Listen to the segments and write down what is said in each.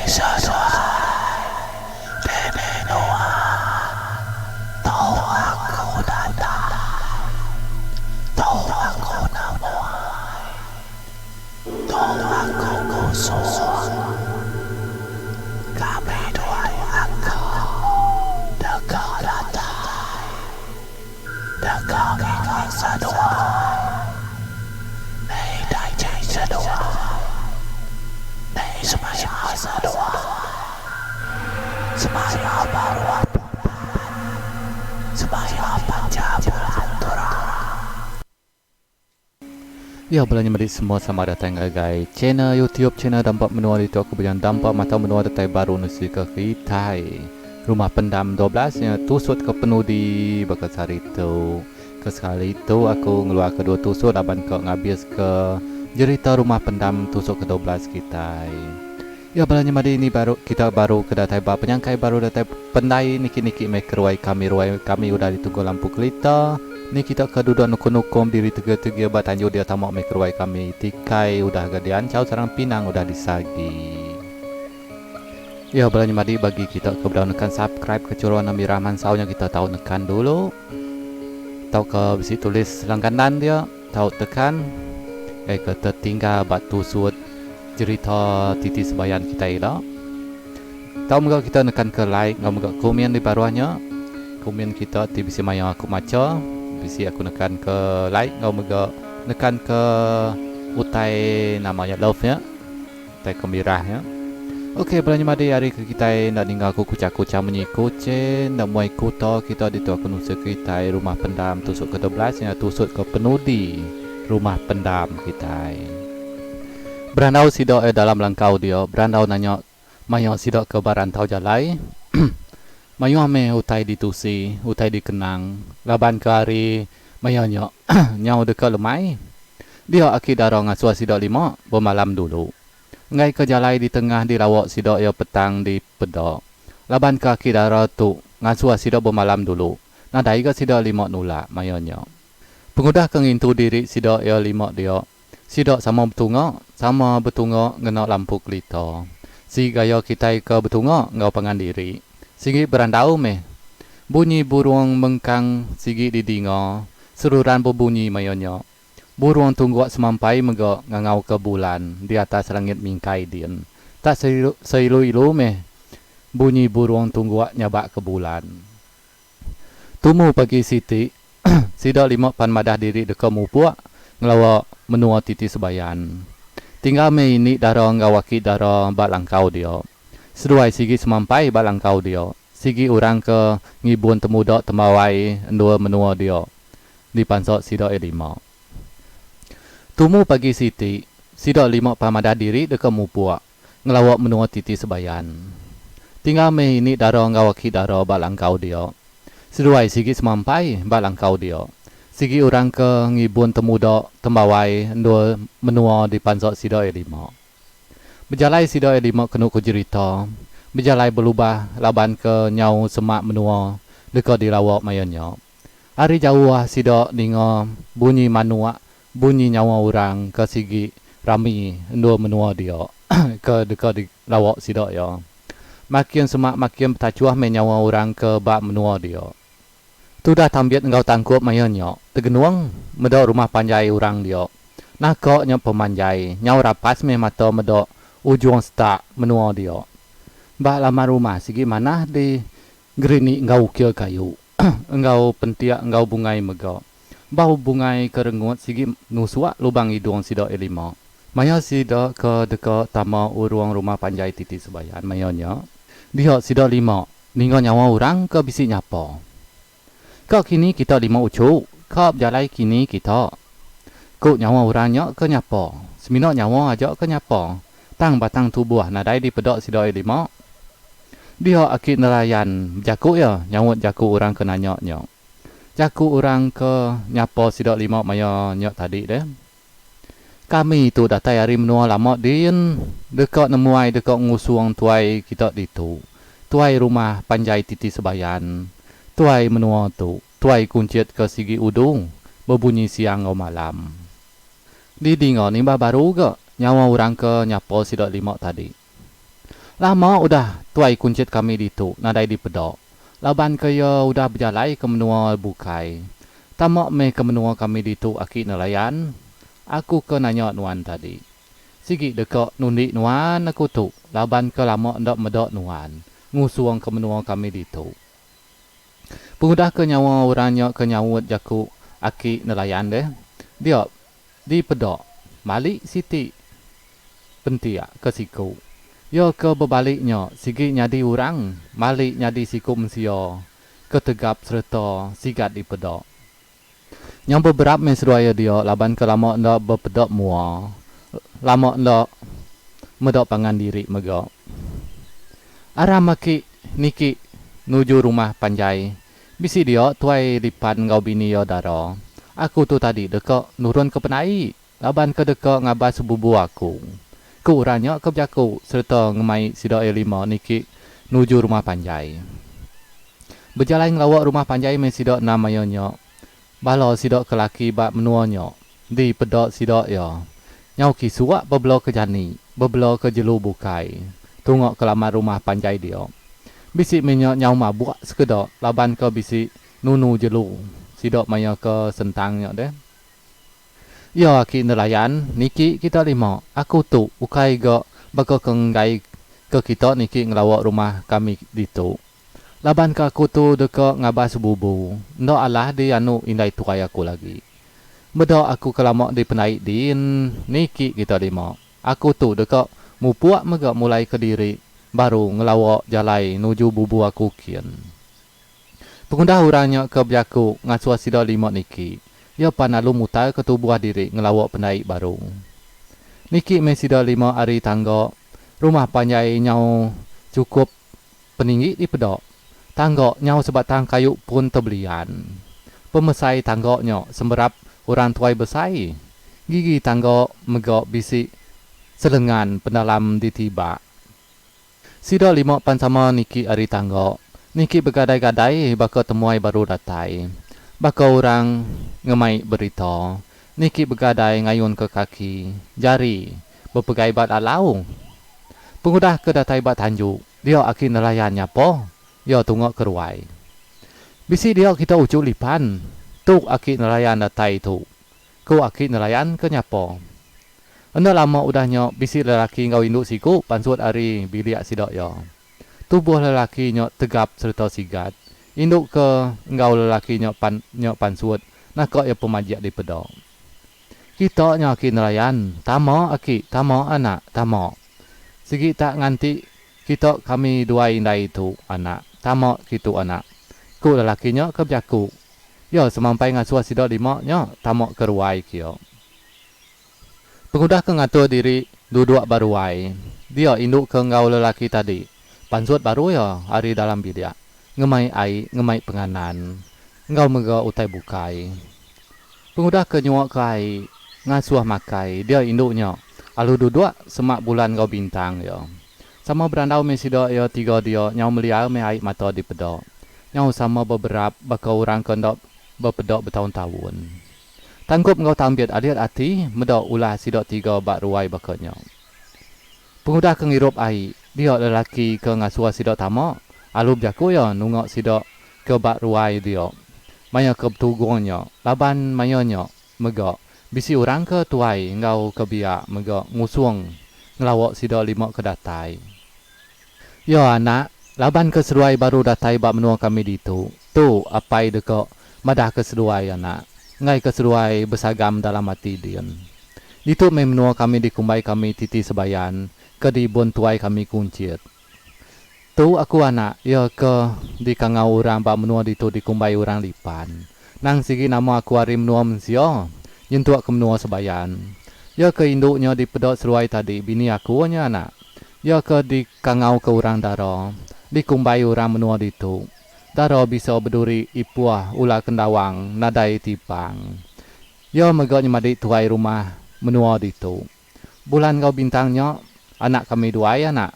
seduai dini nuan tu aku datai tu aku nemuai tu aku ngusung kami duai aku deka datai deka ngiga seduai. Nei danji seduai. Nei semaya seduai. Semaya baruh bulan. Semaya panja bulan turang. Ya bala nyemedi semua selamat datai ngagai channel youtube channel dampa menua ditu aku bejang dampa matau menua datai baru nusi ke kitai rumah pendam 12 nya tusut ke penudi baka sehari tu. Ke sekali tu aku ngeluarka dua tusuk laban ka ngabiska jerita rumah pendam tusuk ke 12 kitai. Ya bala nyemadi ni baru kita baru ke datai ba penyangkai baru datai pendai niki-niki meh ke ruai kami ruai kami udah ditunggu lampu kelita ni kita ke duduk nukung-nukung diri tegir-tegir ba tanju dia tama meh ke ruai kami tikai udah ga dianchau sarang pinang udah disagi. Ya bala nyemadi bagi kita ke bedau nekan subscribe ke churu warna mirah mansau nya kita tau nekan dulu tauka bisi tulis langganan dia tau tekan eh ke tertinggal ba tusut jerita titi sebayan kitai ila. Tau mega kita nekan ke like enggau mega komen di baruh nya. Komen kita ti bisi maya aku macha bisi aku nekan ke like enggau mega nekan ke utai nama nya love nya. Utai ke mirah nya. Ok bala nyemadi ari ke kitai enda ninggal ku kucha kucha munyi kuchin enda muai kuta kita ditu aku nusut kitai rumah pendam tusut ke 12 nya tusut ke penudi rumah pendam kitai. Berandau sida eh dalam langkau dia berandau nanya maya sida ke ba rantau jalai mayuh meh utai ditusi utai dikenang laban ke hari maya nya nyau deka lemai. Dia aki dara ngasuh sida lima bemalam dulu. Enggai ke jalai di tengah dilawa sida iya petang di peda. Laban ke aki dara tu ngasuh sida bemalam dulu, nadai ga sida lima nulak maya nya. Pengudah ke ngintu diri sida iya lima dia, sida sama betunga, sama betunga ngena lampu kelita. Sigi gaya kitai ke betunga enggau pangan diri. Sigi berandau meh. Bunyi burung mengkang sigi didinga Seruran bebunyi maya nya. Burung tungguk semampai mega ngangauka bulan di atas langit mingkai din. Tak seilu-ilu meh bunyi burung tungguk nyabakka bulan. Tumu pagi siti, sida lima pan madah diri deka mupuk ngelawa menua Titi Sebayan. Tinggal meh ini dara enggau aki dara ba langkau dia. Seduai sigi semampai ba langkau dia. Sigi orang ke ngibun temuda tembawai endur menua dia dipansa sida iya lima. Tumu pagi siti, sida lima pan madah diri deka mupuk ngelawa menua Titi Sebayan. Tinggal meh ini dara enggau aki dara ba langkau dia. Seduai sigi semampai ba langkau dia. Sigi orang ke ngibun temuda tembawai endur menua dipansa sida iya lima. Bejalai sida iya lima kenu ku jerita, bejalai belubah laban ke nyau semak menua deka dilawa maya nya. Ari jauh sida ninga bunyi manuk, bunyi nyawa orang ke sigi rami endur menua dia ke deka dilawa sida iya. Makin semak makin betachuh meh nyawa orang ke ba menua dia. Tudah Tambit enggau Tangkup maya nya tegenung meda rumah panjai orang dia. Naka nya pemanjai nyau rapas meh mata meda ujung setak menua dia. Ba laman rumah sigi manah di gerinik enggau ukir kayu enggau pentik enggau bungai mega. Bau bungai ke rengut sigi nusuk lubang idung sida Elima. Maya sida ke deka tama urung rumah panjai Titi Sebayan maya nya, dia sida lima Ninga nyawa orang ke bisi nyapa. Ka kini kita lima uchu, ka bejalai kini kita. Ku nyawa orang nya ke nyapa. Semina nyawa aja ke nyapa, tang batang tubuh nadai dipeda sida iya lima. Dia aki nelayan bejaku iya nyaut jaku orang ke nanya nya. Jaku orang ke nyapa sida lima maya nya tadi deh. Kami tu datai ari menua lama din, deka nemuai deka ngusung tuai kita ditu, tuai rumah panjai titi sebayan, tuai menua tu, tuai kunchit ke sigi udu bebunyi siang enggau malam. Didinga nimbah baru ga nyawa orang ke nyapa sida lima tadi. Lama udah tuai kunchit kami ditu nadai dipeda laban ke iya udah bejalai ke menua bukai. Tama meh ke menua kami ditu aki nelayan. Aku ke nanya nuan tadi. Sigi deka nundi nuan aku tu laban ke lama enda meda nuan ngusung ke menua kami ditu. Pengudah ke nyawa orang nya ke nyaut jaku aki nelayan deh, dia dipeda mali siti pentik ke siku. Iya ke bebali nya sigi nyadi orang mali nyadi siku mensia ke tegap sereta sigat dipeda. Nyau beberap meh seduai iya dia laban ke lama enda bepeda mua, lama enda meda pangan diri mega. Aram aki niki nuju rumah panjai bisi dia tuai lipan enggau bini iya dara. Aku tu tadi deka nurun ke penai laban ke deka ngabas bubu aku. Ku orang nya ke bejaku sereta ngemai sida iya lima niki nuju rumah panjai. Bejalai ngelawa rumah panjai meh sida enam maya nya. Bala sida ke laki ba menua nya di peda sida iya nyau kisuk bebela ke jani, bebela ke jelu bukai tunga ke laman rumah panjai dia. Bisi meh nya nyau mabuk sekeda laban ke bisi nunu jelu sida maya ke sentang nya deh. Iya aki nelayan niki kita lima aku tu ukai ga baka ke enggai ke kita niki ngelawa rumah kami ditu. Laban ke aku tu deka ngabas bubu enda alah di anu indai tuai aku lagi. Meda aku ke lama di pendai din niki kita lima aku tu deka mupuk mega mulai kediri baru ngelawa jalai nuju bubu aku kin. Pengudah orang nya ke bejaku ngasuh sida lima niki, iya pan lalu mutarka tubuh diri ngelawa pendai baru. Niki meh sida lima ari tangga rumah panjai nyau chukup peninggi dipeda. Tangga nyau sebatang kayu pun tebelian. Pemesai tangga nya semerap orang tuai besai. Gigi tangga mega bisi selengan pendalam ditibak. Sida lima pan sama niki ari tangga, niki begadai-gadai baka temuai baru datai. Baka orang ngemai berita, niki begadai ngayunka kaki, jari, bepegai ba lalau. Pengudah ke datai ba tanju, dia aki nelayan nyapa, iya tunga ke ruai. Bisi dia kita uchu lipan, tu aki nelayan datai tu, ku aki nelayan ke nyapa. Enda lama udah nya, bisi lelaki enggau indu siku pansut ari bilik sida iya. Tubuh lelaki nya tegap sereta sigat. Indu ke enggau lelaki nya pan nya pansut naka iya pemajik dipeda. Kita nya aki nelayan, tama aki, tama anak, tama. Sigi tak nganti kita kami duai indai tu anak, tama kitu anak, ku lelaki nya ke bejaku. Iya semampai ngasuh sida lima nya tama ke ruai kia. Pengudah ke ngatur diri duduk ba ruai, dia indu ke enggau lelaki tadi pansut baru iya ari dalam bilik ngemai ai ngemai penganan enggau mega utai bukai. Pengudah ke nyua ke ai ngasuh makai dia indu nya alu duduk semak bulan enggau bintang iya. Sama berandau meh sida iya tiga dia nyau meliar meh ai mata dipeda. Nyau sama beberap baka orang ke enda bepeda betaun-taun. Tangkup enggau Tambit alit ati meda ulah sida tiga ba ruai baka nya. Pengudah ke ngirup ai, dia lelaki ke ngasuh sida tama alu bejaku iya nunga sida ke ba ruai dia maya ke betugung nya laban maya nya mega bisi orang ke tuai enggau ke biak mega ngusung ngelawa sida lima ke datai. Iya anak, laban ke seduai baru datai ba menua kami ditu, tu apai deka madahka seduai anak, enggaika seduai besagam dalam ati din. Ditu meh menua kami dikumbai kami Titi Sebayan, ke diibun tuai kami Kunchit. Tu aku anak, iya ke dikangau orang ba menua ditu dikumbai orang Lipan. Nang sigi nama aku ari menua mensia, nyentuk ke menua Sebayan. Iya ke indu nya dipeda seduai tadi bini aku nya anak. Iya ke dikangauka orang dara, dikumbai orang menua ditu. Dara bisa beduri ipuh ular kendawang nadai tipang. Iya mega nyemadi tuai rumah menua ditu. Bulan enggau bintang nya anak kami duai anak.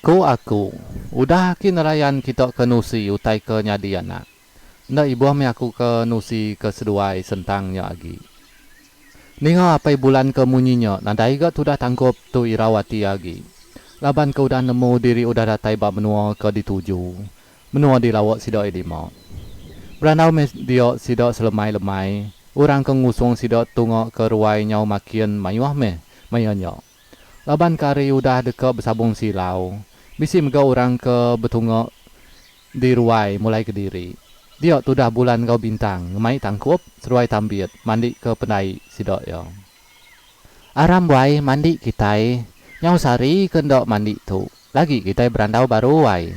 Ku aku, udah aki nelayan kita ke nusi utai ke nyadi anak. Enda ibuh meh aku ke nusi ke seduai sentang nya agi. Ninga apai bulan ke munyi nya nadai ga tudah tangkup tu irau ati agi. Laban ke udah nemu diri udah datai ba menua ke dituju, menua dilawa sida Elima. Berandau meh dia sida selemai-lemai, orang ke ngusung sida tunga ke ruai nyau makin mayuh meh maya nya. Laban ke hari udah deka besabung silau, bisi mega orang ke betunga di ruai mulai kediri. Dia tudah bulan enggau bintang ngemai tangkup seduai tambit mandi ke pendai sida iya. Aram wai mandi kitai, nyau sehari ke enda mandi tu, lagi kitai berandau baru wai.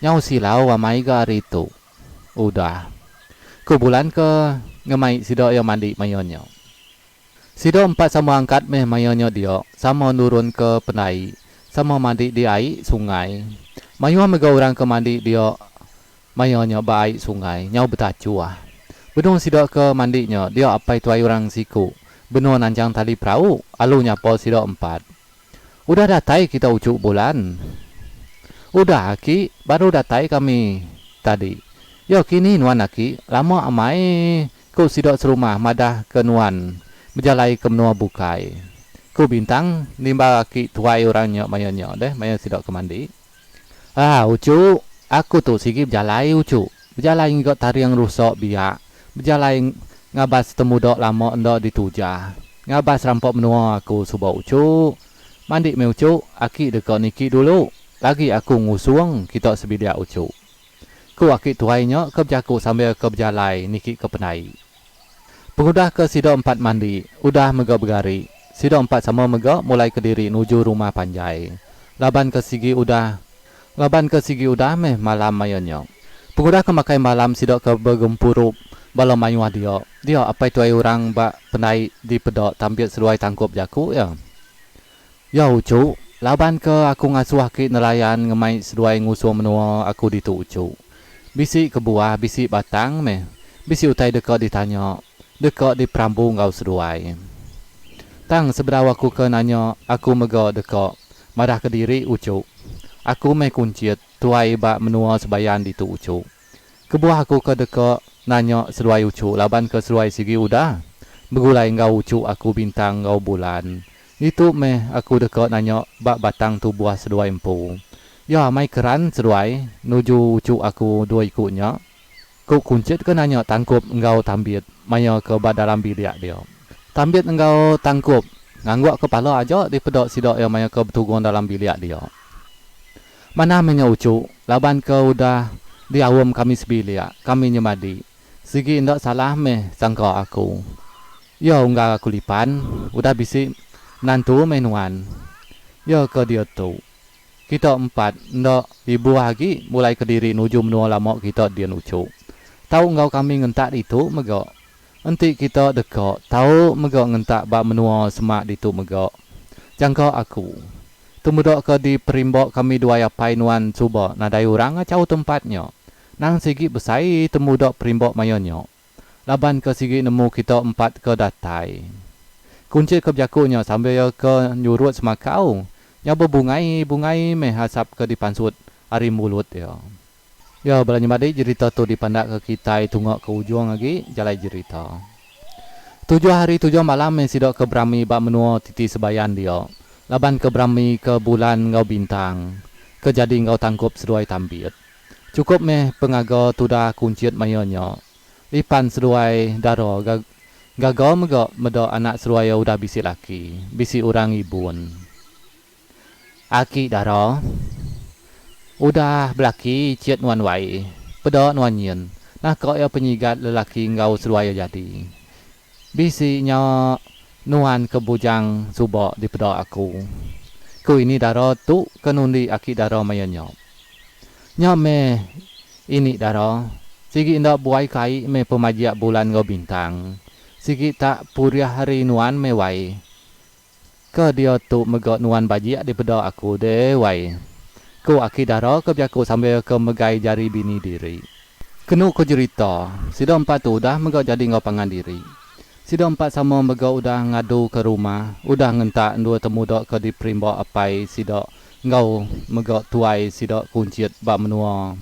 Nyau silau amai ga hari tu. Udah. Ku bulan ke ngemai sida iya mandi maya nya. Sida empat sama angkat meh maya nya dia, sama nurun ke pendai, sama mandi di ai sungai. Mayuh mega orang ke mandi dia maya nya ba ai sungai nyau betachuh. Benung sida ke mandi nya dia apai tuai orang siku benung nanchang tali perau alu nyapa sida empat. Udah datai kita uchu bulan. Udah aki baru datai kami tadi. Ya kini nuan aki lama amai ku sida serumah madah ke nuan bejalai ke menua bukai. Ku Bintang nimbal aki tuai orang nya maya nya deh maya sida ke mandi. Ah uchu, aku tu sigi bejalai uchu, bejalai ngiga taring rusa biak, bejalai ngabas temuda lama enda ditujah, ngabas rampa menua aku suba uchu. Mandi meh uchu, aki deka niki dulu, lagi aku ngusung kita sebilik uchu. Ku aki tuai nya ke bejaku sambil ke bejalai niki ke pendai. Pengudah ke sida empat mandi, udah mega begari, sida empat sama mega mulai kediri nuju rumah panjai. Laban ke sigi udah Laban ke sigi udah meh malam maya nya. Pengudah ke makai malam sida ke begempuru bala mayuh dia, dia apai tuai orang ba pendai dipeda tambit seduai tangkup jaku iya. Ya uchu, laban ke aku ngasuh aki nelayan ngemai seduai ngusung menua aku ditu uchu. Bisi kebuah bisi batang meh, bisi utai deka ditanya, deka diperambu enggau seduai. Tang sebedau aku ke nanya aku mega deka madahka diri uchu. Aku meh kunchit tuai ba menua Sebayan ditu uchu. Kebuah aku ke deka nanya seduai uchu laban ke seduai sigi udah begulai enggau uchu aku Bintang enggau Bulan. Ditu meh aku deka nanya ba batang tubuh seduai empu. Ya amai keran seduai nuju uchu aku dua iku nya, ku Kunchit ke nanya Tangkup enggau Tambit maya ke ba dalam bilik dia. Tambit enggau Tangkup ngangguk ke pala aja dipeda sida iya maya ke betugung dalam bilik dia. Manah meh nya uchu laban ke udah diaum kami sebilik, kami nyemadi. Sigi enda salah meh sangka aku. Iya unggal aku lipan, udah bisi menantu meh nuan. Iya ke diatu. Kita empat enda ibuh agi mulai kediri nuju menua lama kita din uchu. Tau enggau kami ngentak ditu mega. Enti kita deka tau mega ngentak ba menua semak ditu mega. Jangka aku. Temuda ke diperimba kami duai apai nuan suba nadai orang ngachau tempat nya. Nang sigi besai temuda perimba maya nya. Laban ke sigi nemu kita empat ke datai. Kunchi ke bejaku nya sambil iya ke nyurut semakau, nyau bebungai bungai meh asap ke dipansut ari mulut iya. Ya bala nyemadi jerita tu dipandak ke kitai tunga ke ujung agi jalai jerita. Tujuh hari tujuh malam meh sida ke berami ba menua titi sebayan dia laban ke berami ke bulan enggau bintang ke jadi enggau tangkup seduai tambit. Chukup meh pengaga tudah kunchit maya nya. Lipan seduai dara gaga mega meda anak seduai iya udah bisi laki, bisi orang ibun. Aki dara, udah belaki chit nuan wai, peda nuan nyin, naka iya penyigat lelaki enggau seduai iya jadi. Bisi nya nuan ke bujang suba dipeda aku. Ku ini dara tu ke nundi aki dara maya nya. Nya meh ini dara, sigi enda buai kai meh pemajik bulan enggau bintang. Sigi tak purih ari nuan meh wai. Ke diatu mega nuan bajik dipeda aku deh wai. Ku aki dara ke bejaku sambil ke megai jari bini diri. Kenu ku jerita, sida empat tu udah mega jadi enggau pangan diri. Sida empat sama mega udah ngaduka rumah, udah ngentak endur temuda ke diperimba apai sida enggau mega tuai sida kunchit ba menua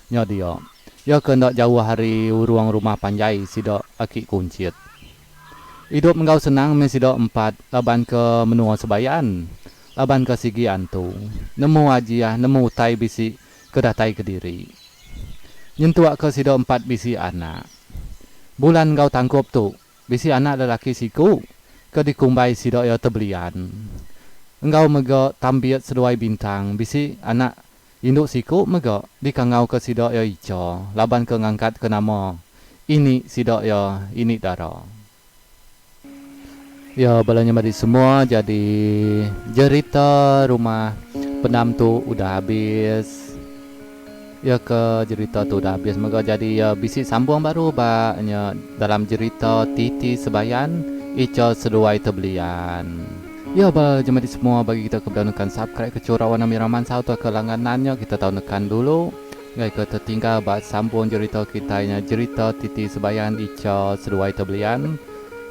nya dia. Iya ke enda jauh ari urung rumah panjai sida aki kunchit. Idup enggau senang meh sida empat laban ke menua Sebayan. Laban ke sigi antu. Nemu ajiah nemu utai bisi ke datai kediri. Nyentuk ke sida empat bisi anak. Bulan enggau Tangkup tu bisi anak lelaki siku ke dikumbai sida iya Tebelian. Enggau mega Tambit seduai Bintang bisi anak indu siku mega dikangauka sida iya Icha laban ke ngangkatka nama ini sida iya Ini Dara. Ya bala nya madi semua jadi jerita rumah pendam tu udah habis. Ya ke jerita tu udah habis mega jadi ya bisi sambung baru ba nya dalam jerita Titi Sebayan Icha Seduai Tebelian. Ya bala nya madi semua bagi kita ke bedau nekan subscribe ke corak warna merah mansau tauka langganan nya kita tau nekan dulu. Enggai ke tetinggal ba sambung jerita kitai nya jerita Titi Sebayan Icha seduai Tebelian.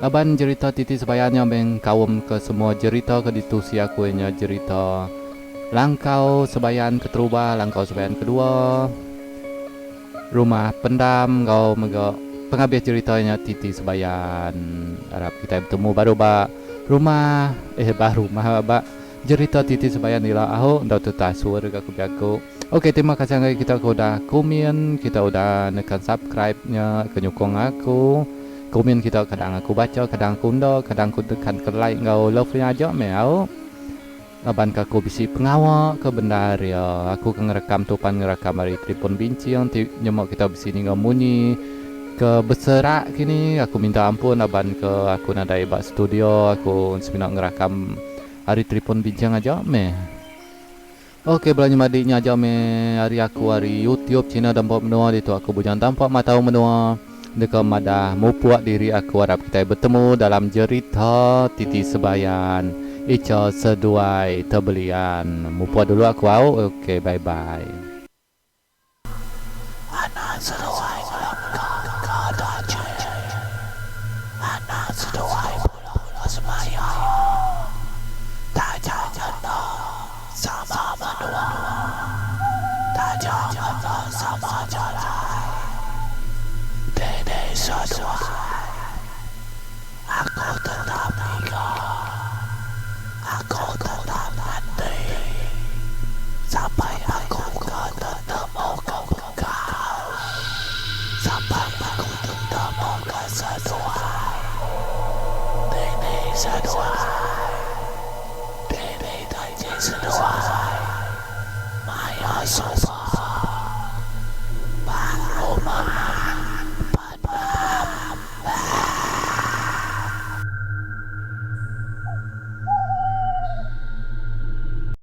Laban jerita Titi Sebayan nya meh kaum ke semua jerita ke ditusi aku iya nya jerita Langkau Sebayan keterubah, Langkau Sebayan kedua, Rumah Pendam enggau mega pengabis jerita iya nya Titi Sebayan. Arap kitai betemu baru ba rumah eh ba rumah ba jerita Titi Sebayan ila aho enggau tetasur ga ku bejaku. Ok terima kasih ngagai kita ke udah komen kita udah nekan subscribe nya ke nyukung aku komen kita kadang aku baca kadang aku enda kadang aku tekan ke like enggau love nya aja meh au laban ke aku bisi pengawa ke bendar iya aku ke ngerekam tu pan ngerekam ari telefon binching ti nyema kita bisi ninga munyi ke beserak kini aku minta ampun laban ke aku nadai ba studio aku semina ngerakam ari telefon binching aja meh. Ok bala nyemadi nya aja meh ari aku ari youtube channel Dampa Menua ditu aku bujang tampa matau menua deka madah mupuk diri aku arap kitai betemu dalam jerita titi sebayan icha seduai tebelian mupuk dulu aku au ok bye bye. Anak seduai ngelengka ka dajai. Anak seduai bula semaya. Taja enda sama menua. Taja enda sama jalai. Dini seduai. Aku tetap ngiga. Aku tetap nganti. Sampai aku ke tetemu ke bekal. Sampai aku tetemu ke seduai. Dini seduai. Dini taji seduai. Maya suba.